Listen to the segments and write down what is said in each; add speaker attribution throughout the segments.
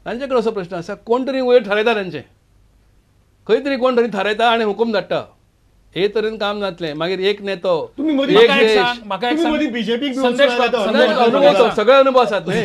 Speaker 1: तांचे कडेन असो प्रश्न आसा, कोण तरी वयर थारायता तांचे, खंय तरी कोण तरी थारायता आनी हुकूम धाडटा. हे तरेन काम जातलें. मागीर एक नेतो, एक देश, सगळे अनुभव आसात न्ही.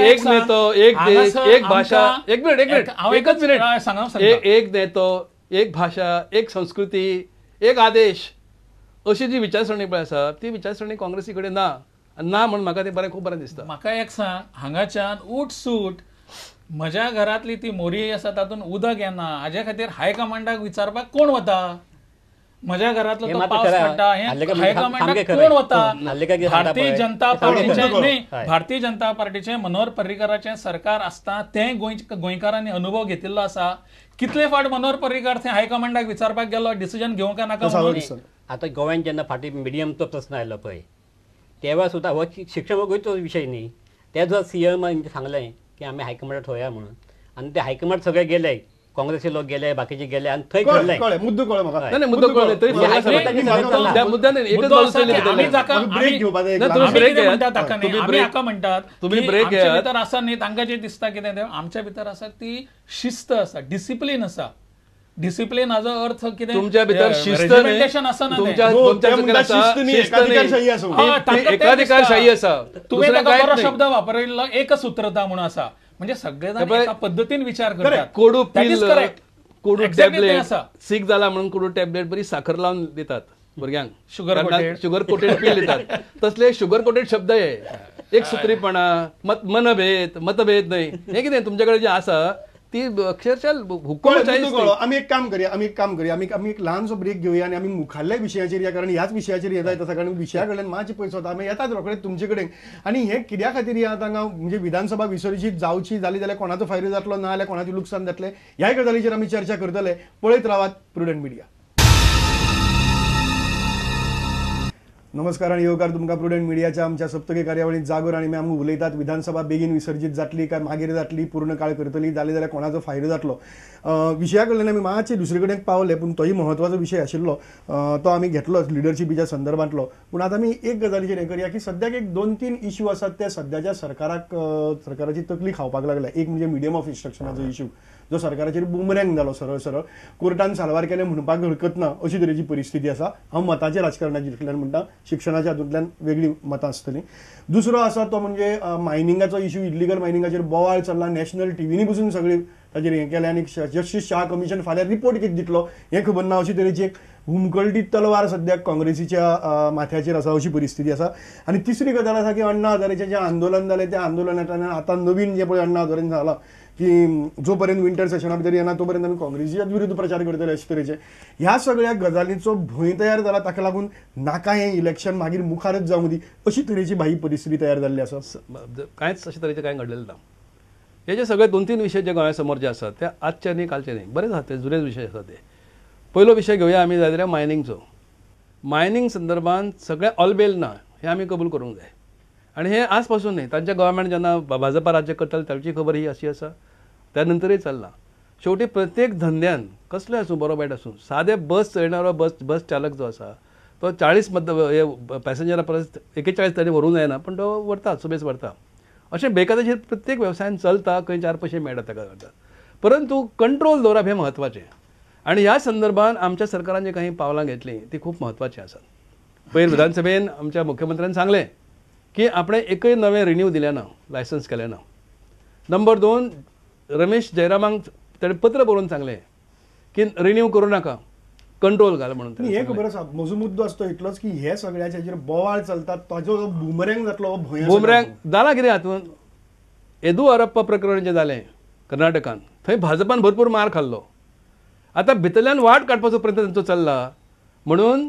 Speaker 1: एक नेतो, एक देश, एक भाशा. एक मिनिट, एक मिनिट, एकच मिनिट. एक नेतो, एक भाशा, एक संस्कृती, एक आदेश, अशी जी विचारसरणी पळय आसा ती विचारसरणी काँग्रेसी कडेन ना ना म्हण म्हाका तें बरें, खूब बरें दिसता.
Speaker 2: म्हाका एक सांग, हांगाच्यान उठ सूट म्हज्या घरांतली ती मोरी आसा तातूंत उदक येना हाजे खातीर हायकमांडाक विचारपाक कोण वता? म्हज्या घरांतलो तो पावस पडटा हें हायकमांडाक कोण वता? भारतीय जनता पार्टीचे न्ही, भारतीय जनता पार्टीचे मनोहर पर्रीकराचें सरकार आसता तें गोंयकारांनी अनुभव घेतिल्लो आसा. कितले फावट मनोहर पर्रीकर थंय हायकमांडाक विचारपाक गेलो डिसिजन घेवंक काय नाका म्हणून.
Speaker 3: आतां गोव्यान जेन्ना फाटीं मिडियमचो प्रस्न आयलो पळय तेवा सुद्दां हो शिक्षण गोंयचो विशय न्ही, तेजो सीएमान सांगलें की आमी हायकमांडाक थोया म्हणून, आनी ते हायकमांड सगळे गेले, काँग्रेसी लोक गेले, बाकीचे गेले आनी थंय घडलें.
Speaker 4: मुद्दो कळ्ळो म्हाका.
Speaker 1: नाही, मुद्दो कळ्ळो तरी त्या मुद्द्यान एकच बाजू
Speaker 2: म्हणटात भितर आसा न्ही, तांकां जें दिसता कितें तें आमच्या भितर आसा ती शिस्त आसा, डिसिप्लीन आसा. डिसिप्लीन हाजो अर्थ कितें?
Speaker 1: तुमच्या भितर शिस्त आसा, एकाधिकारशाही आसा.
Speaker 2: तुवें ताका बरो शब्द वापरिल्लो एकसूत्रता म्हणून आसा, म्हणजे सगळे जाण एका पद्दतीन विचार करतात.
Speaker 1: कोडू पिल, कोडू टॅबलेट, सीक जाला म्हणून कोडू टॅबलेट बरी साखर लावन दितात भुरग्यांक, शुगर कोटेड पील दितात. तसले शुगर कोटेड शब्द हे, एक सूत्रीपणा, मनभेद, मतभेद न्हय, हें कितें तुमचे कडेन जें आसा ती अक्षरशः हुकूम.
Speaker 4: आमी एक काम करया, आमी एक काम करया, आमी आमी एक ल्हानसो ब्रेक घेवया आनी आमी मुखाल्ल्या विशयाचेर या, कारण ह्याच विशयाचेर येता येता कारण विशया कडल्यान मातशें पयस वता. आमी येतात रोखडे तुमचे कडेन. आनी हें कित्या खातीर या आतां हांगा म्हणजे विधानसभा विसर्जीत जावची जाली जाल्यार कोणाचो फायदो जातलो, ना जाल्यार कोणाचें लुकसाण जातलें, ह्याय गजालीचेर आमी चर्चा करतले. पळयत रावात प्रुडंट मिडिया. नमस्कार आनी येवकार तुमकां प्रुडंट मिडियाच्या आमच्या सप्तकी कार्यावळींत जागोर. आनी आमी उलयतात विधानसभा बेगीन विसर्जीत जातली काय मागीर जातली, पूर्ण काळ करतली जाली जाल्यार कोणाचो फायदो जातलो. विशया कडल्यान आमी मातशे दुसरे कडेन पावले, पूण तोय म्हत्वाचो विशय आशिल्लो, तो आमी घेतलोच लिडरशिपीच्या संदर्भांतलो. पूण आतां आमी एक गजालीचेर हें करया की सद्याक एक 2-3 इश्यू आसात ते सद्याच्या सरकाराक सरकाराची तकली खावपाक लागल्या. एक म्हणजे मिडियम ऑफ इन्स्ट्रक्शनाचो इश्यू जो सरकाराचेर बुमरँग जालो, सरळ सरळ कोर्टान साल्वार केलें म्हणपाक हरकत ना अशी तरेची परिस्थिती आसा. हांव मताचे राजकारणाचेर म्हणटा, शिक्षणाच्या हातूंतल्यान वेगळी मतां आसतलीं. दुसरो आसा तो म्हणजे मायनिंगाचो इश्यू, इल्लिगल मायनिंगाचेर बोवाळ चल्ला, नॅशनल टिव्हीनी पसून सगळी ताचेर हें केलें आनी जस्टीस शाह कमिशन फाल्यां रिपोर्ट कितें दितलो हें खबर ना अशी तरेची एक हुमकळटी तलवार सद्याक काँग्रेसीच्या माथ्याचेर आसा अशी परिस्थिती आसा. आनी तिसरी गजाल आसा की अण्णा हजारेचें जें आंदोलन जालें त्या आंदोलनांतल्यान आतां नवीन जें पळय अण्णा हजारेन सांगलां की जो पर्यंत विंटर सेशना भितर येना तो पर्यंत आमी काँग्रेसीच्या विरुद्ध प्रचार करतले अशे तरेचे. ह्या सगळ्या गजालींचो भंय तयार जाला, ताका लागून नाका हें इलेक्शन मागीर मुखारच जावं दी अशी तरेची भाई परिस्थिती तयार जाल्ली आसा.
Speaker 1: कांयच अशे तरेचें कांय घडलेलें ना. हे जे सगळे 2-3 विशय जे गोंया समोर जे आसात ते आजचे न्ही कालचे न्ही, बरेच आसात ते जुनेच विशय आसात ते. पयलो विशय घेवया आमी जाय जाल्यार मायनिंगचो. मायनिंग संदर्भात सगळें ऑलबेल ना हें आमी कबूल करूंक जाय. आनी हें आज पासून न्ही, तांच्या गव्हर्मेंट जेन्ना भाजपा राज्य करताले तांची खबर ही अशी आसा, त्या नंतरूय चल्लां. शेवटी प्रत्येक धंद्यान कसलें आसूं बरो वायट आसूं, सादे बस चलयणारो बस चालक जो आसा तो 40 पॅसेंजरा परस 41 ताणी व्हरूंक जायना, पूण तो व्हरता, सुबेज व्हरता. अशें बेकायदेशीर प्रत्येक वेवसायान चलता, खंय 4 पयशे मेळटा ताका करता, परंतु कंट्रोल दवरप हें म्हत्वाचें. आनी ह्या संदर्भात आमच्या सरकारान जी काही पावलां घेतलीं ती खूब म्हत्वाचीं आसात. पयर विधानसभेन आमच्या मुख्यमंत्र्यान सांगलें की आपणें एकय नवें रिन्यू दिलें ना, लायसन्स केलें ना. नंबर 2, रमेश जयरामांक ताणें पत्र बरोवन सांगलें की रिन्यू करूं नाका, कंट्रोल घाल म्हणून.
Speaker 4: हें खबर आसा, म्हजो मुद्दो आसतो इतलोच की हे सगळ्याचेर बोवाळ चलता ताजो बुमरँग जातलो, भंय
Speaker 1: बुमरँग जाला कितें हातूंत. येदुअरप्पा प्रकरण जें जालें कर्नाटकान, थंय भाजपान भरपूर मार खाल्लो. आतां भितरल्यान वाट काडपाचो प्रयत्न तांचो चल्ला, म्हणून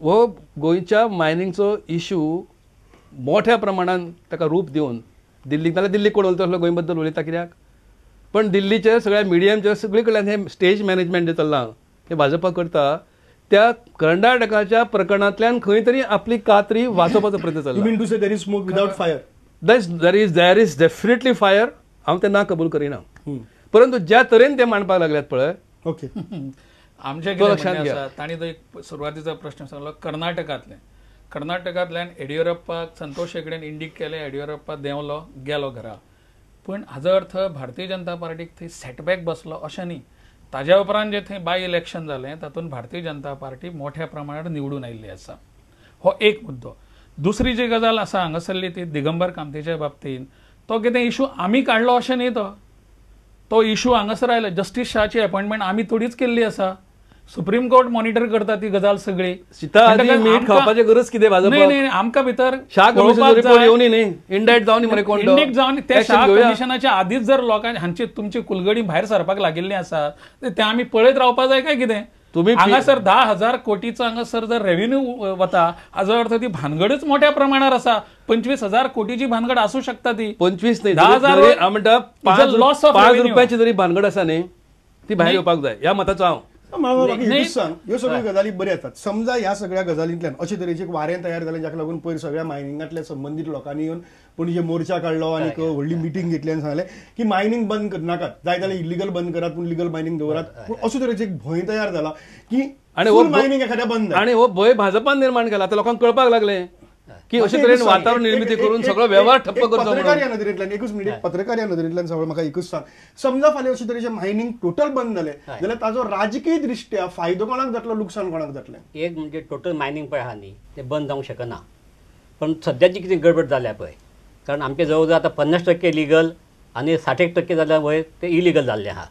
Speaker 1: हो गोंयच्या मायनिंगचो इशू मोठ्या प्रमाणान ताका रूप दिवन दिल्लीक, नाल्यार दिल्लीक कोण उलयता गोंय बद्दल उलयता कित्याक, पण दिल्लीचेर सगळ्या मिडियमचेर सगळे कडल्यान हें स्टेज मॅनेजमेंट जें चल्लां हें भाजपा करता. त्या कर्नाटकाच्या प्रकरणांतल्यान खंय तरी आपली कात्री वाचोवपाचो प्रयत्न चल्ला.
Speaker 4: You mean to say there is smoke without fire?
Speaker 1: There is definitely fire. हांव तें ना कबूल करिना, परंतु ज्या तरेन ते मांडपाक लागल्यात पळय,
Speaker 4: ओके,
Speaker 2: आमचें कितें आसा, तांणी तो एक सुरवातीचो प्रश्न सांगलो कर्नाटकांतलें. कर्नाटकांतल्यान येडियुरप्पाक संतोष हेगडेन इंडीक केलें, येडियुरप्पा देंवलो, गेलो घरा. पूण हाजो अर्थ भारतीय जनता पार्टीक थंय सेटबॅक बसलो अशें न्ही. ताज्या उपरांत जे थंय बाय इलेक्शन जालें तातूंत भारतीय जनता पार्टी मोठ्या प्रमाणात निवडून आयिल्ली आसा. हो एक मुद्दो. दुसरी जी गजाल आसा हांगासरली ती दिगंबर कामतीच्या बाबतींत, तो कितें इशू आमी काडलो अशें न्ही, तो इशू हांगासर आयलो. जस्टीस शाहची अपॉयंटमेंट आमी थोडीच केल्ली आसा, सुप्रीम कोर्ट मॉनिटर करता ती गजाल सगळी.
Speaker 1: मीठ खावपाची गरज कितें भाजपाक?
Speaker 2: नाही, आमकां भितर
Speaker 1: इंडायक्ट
Speaker 2: जावन त्या शाह कमिशनाच्या आदीच जर लोकांनी हांची तुमची कुलगडी भायर सरपाक लागिल्ली आसा ते आमी पळयत रावपा जाय काय कितें?
Speaker 1: तुम्ही
Speaker 2: हांगासर 10,000 कोटीचो हांगासर जर रेव्हेन्यू वता हाजो अर्थ ती भानगडच मोठ्या प्रमाणार आसा. 25,000 कोटीची भानगड आसूं शकता ती.
Speaker 1: 25 न्ही, 10,000 म्हणटा 5 रुपयाची जरी भानगड आसा न्ही ती भायर येवपाक जाय ह्या मताचो हांव.
Speaker 4: सांग, ह्यो सगळ्यो गजाली बऱ्यो येतात. समजा ह्या सगळ्या गजालींतल्यान अशे तरेचे वारें तयार जालें जाका लागून पयर सगळ्या मायनिंगांतल्या संबंदीत लोकांनी येवन पणजे मोर्चा काडलो आनी व्हडली मिटींग घेतली आनी सांगलें की मायनिंग बंद करनाकात, जाय जाल्यार इलिगल बंद करात पूण लिगल मायनिंग दवरात. पूण अशे तरेचे एक भंय तयार जाला की
Speaker 1: आनी
Speaker 4: मायनिंग एखाद्या बंद,
Speaker 1: आनी हो भंय भाजपान निर्माण केला. आतां लोकांक कळपाक लागलें की अशे तरेन वातावरण निर्मिती करून सगळो व्यवहार ठप्प करचो.
Speaker 4: पत्रकार ह्या नदरेंतल्यान एकूच मिनिट, पत्रकार ह्या नदरेंतल्यान सगळं म्हाका एकूच सांग, समजा फाल्यां अशे तरेचें मायनिंग टोटल बंद जालें जाल्यार ताजो राजकीय दृश्ट्या फायदो कोणाक जातलो, लुकसाण कोणाक जातलें?
Speaker 3: एक म्हणजे टोटल मायनिंग पळय आहा न्ही तें बंद जावंक शकना, पण सद्याची कितें गडबड जाल्या पळय, कारण आमचे जवळ जवळ आतां 50% लिगल आनी 60% जाल्यार वयर ते इलिगल जाल्ले आहा.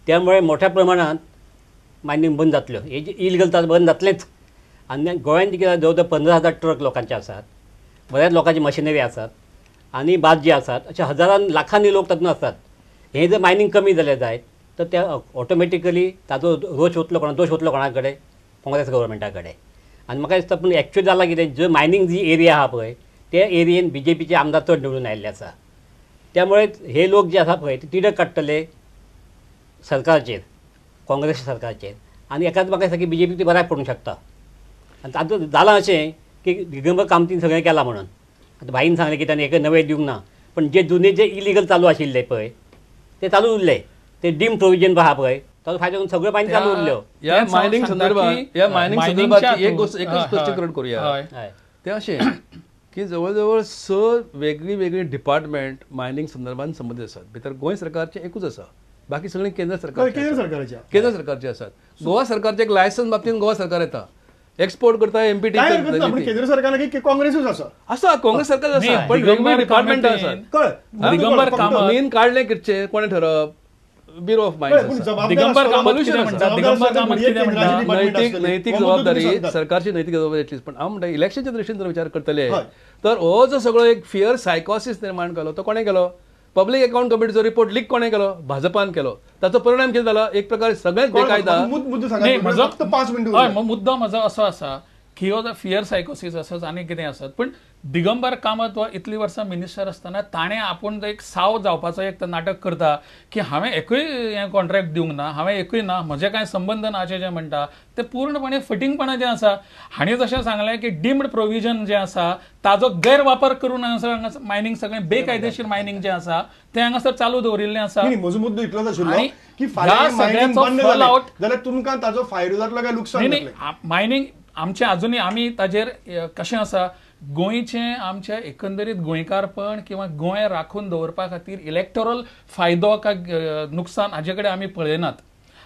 Speaker 3: त्यामुळे मोठ्या प्रमाणात मायनिंग बंद जातल्यो, हे जे इलिगल ताजें बंद जातलेंच. आनी गोंयांत कितें जवळ जवळ 15,000 ट्रक लोकांचे आसात, बऱ्याच लोकांची मशिनरी आसात आनी बाजी आसात, अशे हजारान लाखांनी लोक तातूंत आसात. हे जर मायनिंग कमी जालें जायत तर ते ऑटोमॅटिकली ताजो रोश वतलो कोणा, दोश वतलो कोणा कडेन, काँग्रेस गव्हर्मेंटा कडेन. आनी म्हाका दिसता पूण एक्चुअली जालां कितें, जो मायनिंग जी एरिया आहा पळय त्या एरियेन बी जे पीचे आमदार चड निवडून आयिल्ले आसा. त्यामुळे हे लोक जे आसा पळय ते तिडक काडटले सरकारचेर, काँग्रेस सरकारचेर, आनी एकाच म्हाका दिसता की बी जे पी ती बऱ्याक पडूंक शकता. आनी आतां जालां अशें की दिगंबर कामतीन सगळें केलां म्हणून आतां भाईन सांगलें की ताणें एक नवें दिवंक ना, पण जे जुने जे इलिगल चालू आशिल्ले पळय ते चालू उरले, ते डीम प्रोविजन आहा पळय ताजो फायदो करून सगळें मायनिंग चालू उरल्यो.
Speaker 1: ह्या मायनिंग संदर्भात, ह्या मायनिंग संदर्भात एक गोश्ट एकच स्पश्टीकरण करूया, तें अशें की जवळ जवळ 6 वेगळी वेगळी डिपार्टमेंट मायनिंग संदर्भात संबंदीत आसात. भितर गोंय सरकारचें एकूच आसा, बाकी सगळीं केंद्र सरकार, केंद्र सरकारचे आसात. गोवा सरकारचें एक लायसन्स बाबतींत गोवा सरकार येता, एक्सपोर्ट करता एमपीटी.
Speaker 4: केंद्र सरकार की काँग्रेसूच आसा,
Speaker 1: आसा काँग्रेस सरकार आसा, पण वेगवेगळी डिपार्टमेंट आसात. मेन काडलें कितचें कोणें ठरप, ब्युरो ऑफ मायन्स. नैतीक जबाबदारी सरकारची, नैतीक जबाबदारी इतलीच. पण हांव म्हणटा इलेक्शनच्या दृश्टीन जर विचार करतले तर हो जो सगळो एक फियर सायकोसिस निर्माण केलो तो कोणें केलो? पब्लीक अकाउंट कमिटीचो रिपोर्ट लीक कोणें केलो? भाजपान केलो. ताचो परिणाम कितें जाला? एक प्रकार सगळेच बेकायदा.
Speaker 2: मुद्दो म्हजो असो आसा की हो फियर सायकोसिस आसत आनी कितें आसत, पूण दिगंबर कामत हो इतलीं वर्सां मिनिस्टर आसतना ताणें आपूण एक साव जावपाचो एक नाटक करता की हांवें एकूय हें कॉन्ट्रॅक्ट दिवंक ना, हांवें एकूय ना, म्हजें कांय संबंद ना अशें जें म्हणटा तें पूर्णपणे फटींगपणाचें आसा. हांणी जशें सांगलें की डिम्ड प्रोविजन जें आसा ताजो गैरवापर करून हांगासर हांगासर मायनिंग सगळें बेकायदेशीर मायनिंग जें आसा तें हांगासर चालू दवरिल्लें आसा.
Speaker 4: म्हजो मुद्दो इतलोच आशिल्लो की फाल्यां मायनिंग बंद जालें जाल्यार तुमकां ताजो फायदो जातलो काय लुकसाण जातलें?
Speaker 2: मायनिंग आमचें अजुनूय आमी ताजेर कशें आसा, गोंयचें आमचें एकंदरीत गोंयकारपण किंवा गोंय राखून दवरपा खातीर इलेक्टोरल फायदो काय नुकसान हाजे कडेन आमी पळयनात.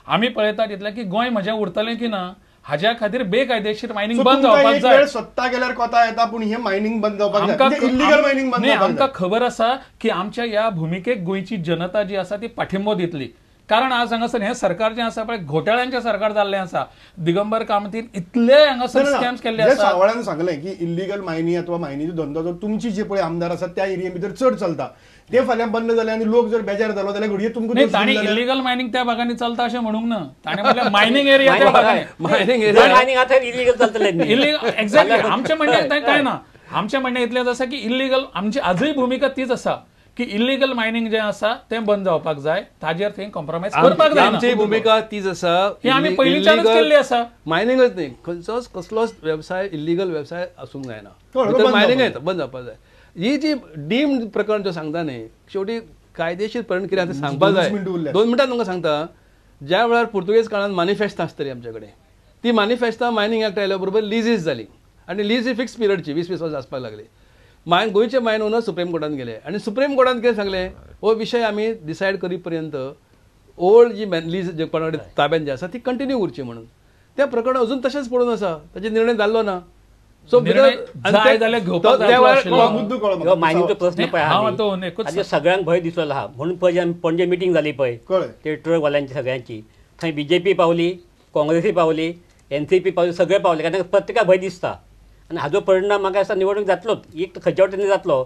Speaker 2: आमी पळयतात इतलें की गोंय म्हजें उरतलें की ना हाज्या खातीर बेकायदेशीर मायनिंग बंद जावपाक जाय.
Speaker 4: सत्ता गेल्यार कोता येता पूण हें मायनिंग बंद जावपाक जाय, इलिगल मायनिंग बंद जावपाक जाय.
Speaker 2: आमकां खबर आसा की आमच्या ह्या भुमिकेक गोंयची जनता जी आसा ती पाठिंबो दितली, कारण आज हांगासर हें सरकार जें आसा पळय घोटाळ्यांचें सरकार जाल्लें आसा. दिगंबर कामतीन इतले हांगासर स्कॅम्स केल्ले आसा.
Speaker 4: सावळान सांगलें की इलिगल मायनी अथवा मायनीचो धंदो जो तुमची जे पळय आमदार आसात त्या एरिये भितर चड चलता ते फाल्यां बंद जाले आनी लोक जर बेजार जालो जाल्यार घडये तुमकां.
Speaker 2: तांणी इलिगल मायनिंग त्या भागांनी चलता अशें म्हणूंक ना, ताणें म्हणलें मायनिंग एरिया त्या भागांनी
Speaker 1: मायनिंग एरिया
Speaker 3: आतां इलिगल चलतलें.
Speaker 2: एक्झॅक्टली आमचें म्हणणें काय ना, आमचें म्हणणें इतलेंच आसा की इलिगल आमची आजूय भुमिका तीच आसा की इलिगल मायनिंग जें आसा तें बंद जावपाक जाय, ताजेर थंय कॉम्प्रोमायज करपाक जाय.
Speaker 1: आमची भुमिका तीच आसा,
Speaker 2: ही आमी पयलींच्यानच केल्ली आसा.
Speaker 1: मायनिंगच न्ही, खंयचोच कसलोच वेवसाय इलिगल वेवसाय आसूंक जायना, मायनिंग येता बंद जावपाक जाय. ही जी डीम्ड प्रकरण जो सांगता न्ही, शेवटी कायदेशीर परिणाम कितें आसा सांगपाक जाय. 2 मिनटां तुमकां सांगता, ज्या वेळार पुर्तुगेज काळान मानिफेस्तां आसतली आमचे कडेन, ती मानिफेस्तां मायनिंग एक्ट आयल्या बरोबर लिजीस जाली आनी लीज ही फिक्स पिरियडची 20-20 वर्सां आसपाक लागली. मायन गोंयचे मायन ओनर सुप्रीम कोर्टान गेले आनी सुप्रीम कोर्टान कितें सांगलें, हो विशय आमी डिसायड करी पर्यंत ओल्ड जी लीज जे कोणा कडेन ताब्यान जी आसा ती कंटिन्यू उरची म्हणून. त्या प्रकरण अजून तशेंच पडून आसा, ताचेर निर्णय जाल्लो ना. सो
Speaker 3: मायनिंगचो प्रस्न पळय सगळ्यांक भंय दिसलो आहा म्हणून पळय पणजे मिटींग जाली पळय ते ट्रकवाल्यांची सगळ्यांची, थंय बीजेपी पावली, काँग्रेसी पावली, एनसीपी पावली, सगळे पावले, कारण प्रत्येकाक भंय दिसता. आनी हाजो परिणाम म्हाका दिसता निवडणूक जातलोच, एक खंयच्या वटेन जातलो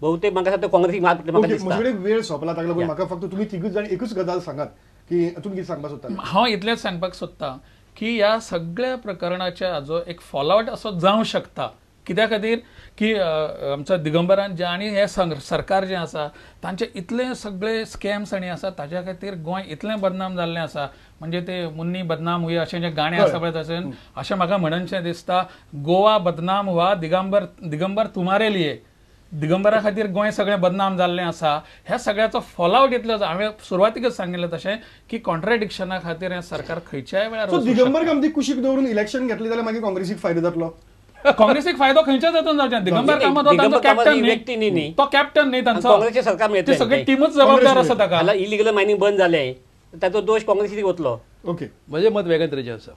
Speaker 3: बहुतेक म्हाका दिसता काँग्रेसीक मात म्हाका दिसता.
Speaker 4: वेळ सोंपला ताका लागून म्हाका फक्त तुमी तिगूच जाण एकूच गजाल सांगात की तुमी कितें सांगपाक सोदता.
Speaker 2: हांव इतलेंच सांगपाक सोदता की ह्या सगळ्या प्रकरणाच्या हाजो एक फॉलोआउट असो जावं शकता. कित्या खातीर की आमच्या दिगंबरान जे आनी हे सरकार जें आसा तांचे इतले सगळे स्कॅम्स आनी आसा ताज्या खातीर गोंय इतलें बदनाम जाल्लें आसा. म्हणजे ते मुन्नी बदनाम हुई अशें जें गाणें आसा पळय तशें अशें म्हाका म्हणनशें दिसता, गोवा बदनाम हुआ दिगंबर दिगंबर तुमारे लिए. दिगंबरा खातीर गोंय सगळें बदनाम जाल्लें आसा. ह्या सगळ्याचो फॉलोआउट इतलो हांवें सुरवातीकच सांगिल्लें तशें की कॉन्ट्राडिक्शना खातीर हें सरकार खंयच्याय वेळार
Speaker 4: दिगंबर कामती कुशीक दवरून इलेक्शन घेतलें जाल्यार मागीर काँग्रेसीक फायदो जातलो.
Speaker 2: काँग्रेसीक फायदो खंयच्याच हातून जावचें, दिगंबर कामत हो तांचो कॅप्टन न्ही, तो कॅप्टन न्ही तांचो, ती सगळी टिमूच जबाबदार आसा ताका.
Speaker 3: इलिगल मायनिंग बंद जालें ताचो दोश काँग्रेसीक वतलो.
Speaker 4: ओके,
Speaker 1: म्हजें मत वेगळे तरेचें आसा.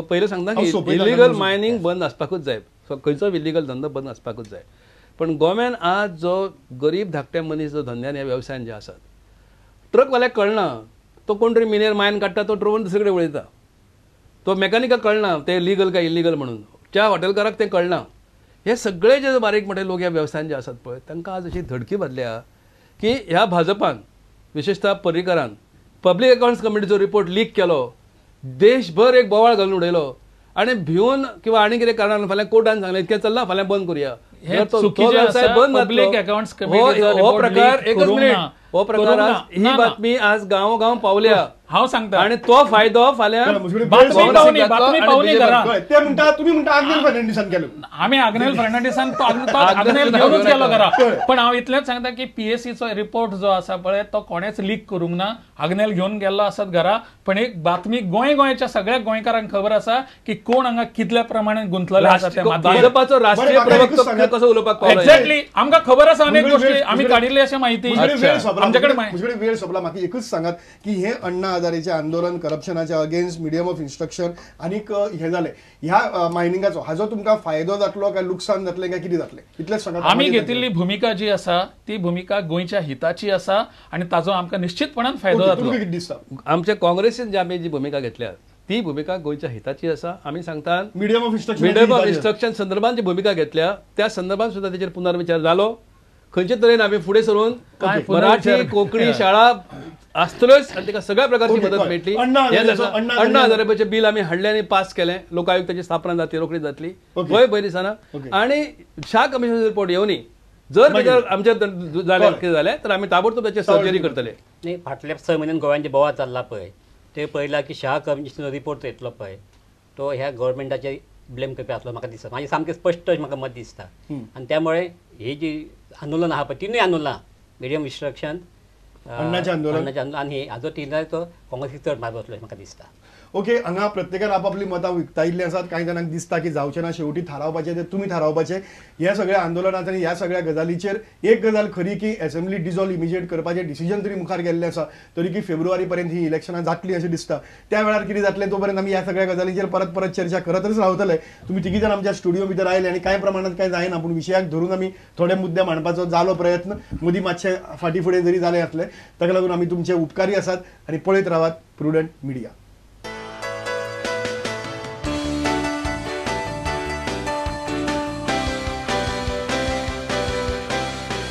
Speaker 1: पयलें सांगता की इलिगल मायनिंग बंद आसपाकूच जाय, खंयचो इलिगल धंदो बंद आसपाकूच जाय. पण गोव्यान आज जो गरीब धाकटे मनीस जो धंद्यान ह्या वेवसायान जे आसात, ट्रकवाल्याक कळना तो कोण तरी मिनेर मायन काडटा, तो ट्रक दुसरे कडेन वळयता, तो मेकॅनिकाक कळना ते लिगल काय इलिगल म्हणून, त्या हॉटेलकाराक तें कळना. हे सगळे जे बारीक मोठे लोक ह्या वेवसायान जे आसात पळय तांकां आज अशी धडकी बदल्या की ह्या भाजपान विशेषतः पर्रीकरान पब्लीक अकावंट्स कमिटीचो रिपोर्ट लीक केलो, देशभर एक बोवाळ घालून उडयलो आनी भिवन किंवा आनी कितें कारणान फाल्यां कोर्टान सांगलें इतकें चल्लां फाल्यां बंद करुया. हो प्रकार एकच मिनिट, हो प्रकार ही बातमी आज गांव गांव पावल्या
Speaker 2: हांव सांगता
Speaker 1: आनी तो फायदो फाल्यां
Speaker 2: आमी आग्नेल फर्नांडीसान आग्नेल घेवनूच गेलो घरा. पण हांव इतलेंच सांगता की पीएसीचो रिपोर्ट जो आसा पळय तो कोणेच लीक करूंक ना, आग्नेल घेवन गेल्लो आसत घरा. पण एक बातमी गोंय गोंयच्या सगळ्या गोंयकारांक खबर आसा की कोण हांगा कितल्या प्रमाणान गुंतलेले आसा ते.
Speaker 1: भाजपाचो राष्ट्रीय प्रवक्तो कसो उलोवपाक पावलो
Speaker 2: एक्झॅक्टली आमकां खबर आसा, अनेक गोष्टी आमी काडिल्ली अशें माहिती
Speaker 4: आमच्याकडे. वेळ सोंपला, म्हाका एकूच सांगात की हे अण्णा हजारेचे आंदोलन, करप्शनाच्या अगेन्स्ट, मिडियम ऑफ इन्स्ट्रक्शन आनीक हे जालें, ह्या मायनिंगाचो हाजो तुमकां फायदो जातलो काय लुकसान जातलें काय कितें जातलें इतलेंच सांगात.
Speaker 2: आमी घेतिल्ली भुमिका जी आसा ती भुमिका गोंयच्या हिताची आसा आनी ताजो आमकां निश्चितपणान फायदो जातलो.
Speaker 4: कितें दिसता
Speaker 1: आमच्या काँग्रेसीन जे आमी जी भुमिका घेतल्या ती भुमिका गोंयच्या हिताची आसा. आमी सांगता
Speaker 4: medium of instruction,
Speaker 1: medium of instruction संदर्भात जी भुमिका घेतल्या त्या संदर्भात सुद्धा तेचेर पुनर्विचार जालो. खंयचे तरेन आमी फुडें सरून मराठी कोंकणी शाळा आसतल्योच आनी ताका सगळ्या प्रकारची मदत मेळटली. अण्णा हजारेचे बील आमी हाडलें आनी पास केलें, लोकायुक्ताची स्थापना जातली, रोखडी जातली, गोंय भंय दिसना. आनी शाह कमिशन रिपोर्ट येवनी जर भितर आमच्या जालें कितें जालें तर आमी ताबडतोब ताचेर सर्जरी करतले.
Speaker 3: न्ही, फाटल्या 6 म्हयन्यान गोव्यान जे बोवाळ चल्ला पळय ते पळयला की शाह कमिशन रिपोर्ट येतलो पळय तो ह्या गव्हर्मेंटाचेर ब्लेम करपी आसलो म्हाका दिसता, म्हाजें सामकें स्पश्ट म्हाका मत दिसता. आनी त्यामुळे ही जी आंदोलन आहा पळय तिनूय आंदोलनां, मिडियम इन्स्ट्रक्शन,
Speaker 4: अण्णाचें आंदोलन
Speaker 3: आनी हाजो तिनाचो काँग्रेसीक चड मार बसलो म्हाका दिसता.
Speaker 4: ओके, हांगा प्रत्येकान आपापली मतां उक्तायिल्लीं आसात. कांय जाणांक दिसता की जावचें ना, शेवटी थारावपाचें तें तुमी थारावपाचें. ह्या सगळ्या आंदोलनाचेर आनी ह्या सगळ्या गजालीचेर एक गजाल खरी की असेंब्ली डिजॉल्व इमिजिएट करपाचें डिसिजन तरी मुखार गेल्लें आसा, तरी की फेब्रुवारी पर्यंत ही इलेक्शनां जातलीं अशें दिसता. त्या वेळार कितें जातलें तो पर्यंत आमी ह्या सगळ्या गजालींचेर परत परत चर्चा करतच रावतले. तुमी तिगी जाण आमच्या स्टुडिओ भितर आयले आनी कांय प्रमाणांत कांय जायना पूण विशयाक धरून आमी थोडे मुद्दे मांडपाचो जालो प्रयत्न. मदीं मातशें फाटीं फुडें जरी जालें आसलें ताका लागून आमी तुमचे उपकारी आसात आनी पळयत रावात प्रुडंट मिडिया.